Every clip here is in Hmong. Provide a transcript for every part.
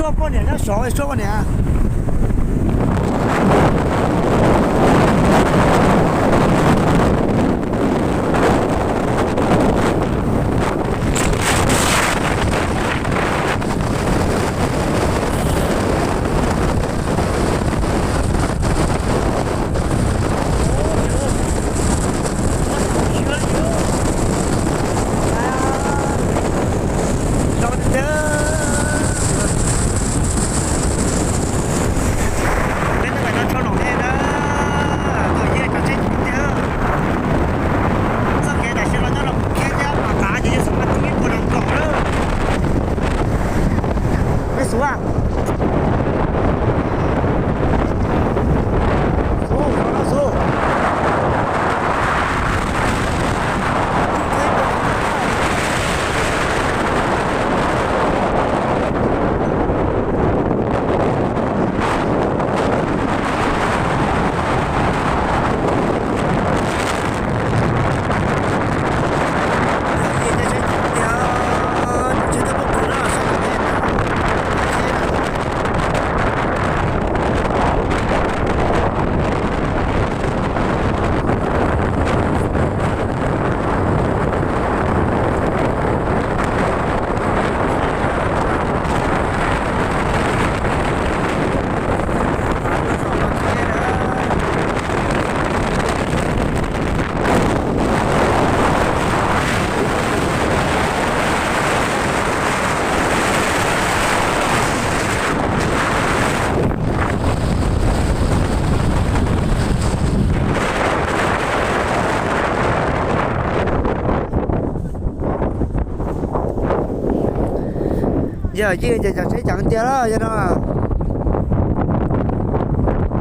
Poj niam nyob saud, poj niam. Peb twb pem no tshaj lom li na, tau yeej cov tsheb tiag. Txoj kev tam sim no nyob rau Phuv Khej thiab Phav Kav ces yeej xav muab tub ib puas nees nkaum lawm. Peb xub a, xub, xub. Yog yeej ces cov tsheb ceev tiag lawm yog no.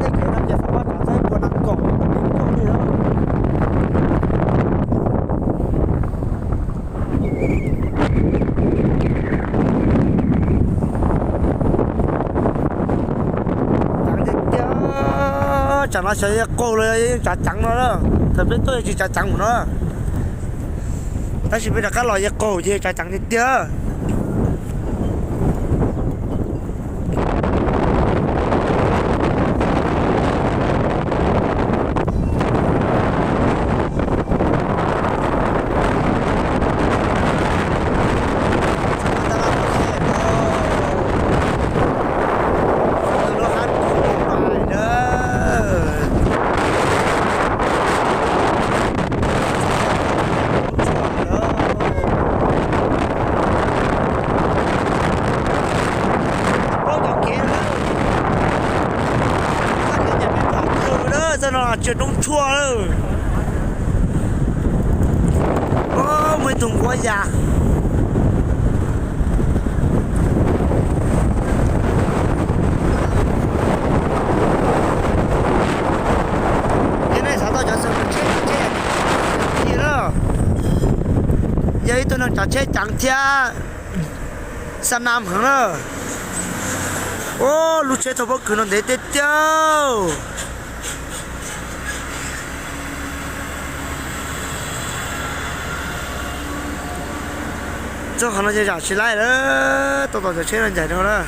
Tej kev no ces xav muab tsav txog ib puas nees nkaum li lawm. Ceev tiag tiag, tsam no xyov yog qaug los yeej tsav ceev no lawm, thaum peb tuaj tsis tsav ceev mus no, tab sis peb rov qab los yog qaug ces tsav ceev tiag tiag. Txoj no tsis roob tshuaj lawm. Muaj ib tug nquab ya. Ces nej xav tau cov xav tsheb tsheb tiag na, yog ib tug neeg tsav tsheb ceev thiab xa nam heev na. Lub tsheb thauj pob kws no ntev tiag tiag. Txog qhov no ces zam tsis laib lawm, tau tom cov tsheb no ncaim no na.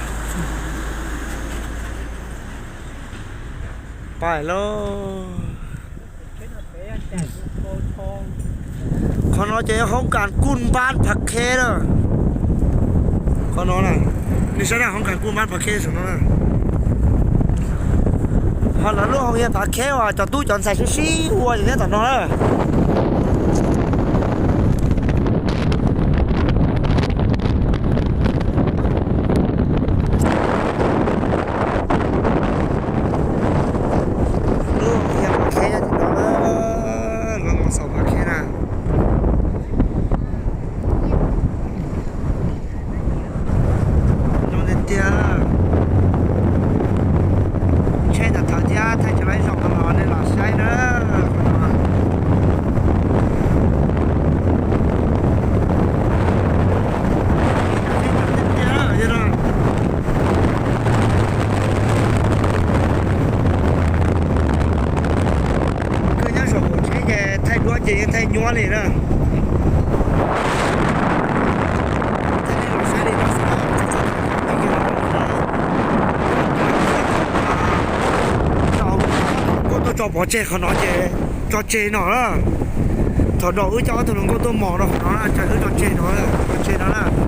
Pais lauj. Qhov no ces hoob kas kuj npab phav kheb lawm. Qhov no na, nws saib na, hoob kas kuj npab phav kheb saum no na. Ho lawv lub hoo yog phav kheb uas cov tub cov ntxhais sib sib ua nyob tom no na. Lub hoo yog phav kheb nyob tim no na, lawv mus xaus phav kheb na. Zoo tiag tiag. Tsheb tau thawv thiab thaij tsis laib zaum no los nej los saib na. Koj nyob saum hauv tsheb ces thaij duab ces yeej thaij nyuaj li na. Thaij li los saib li no xwb na, tsis txhob thaij kom tig kiag los no. Tso pov tseg qhov no ces tso tseg no lawm. Thaum no wb coj ob tug hluas nkauj tuaj mos rau qhov no na, ces wb tso tseg no, tso tseg no na.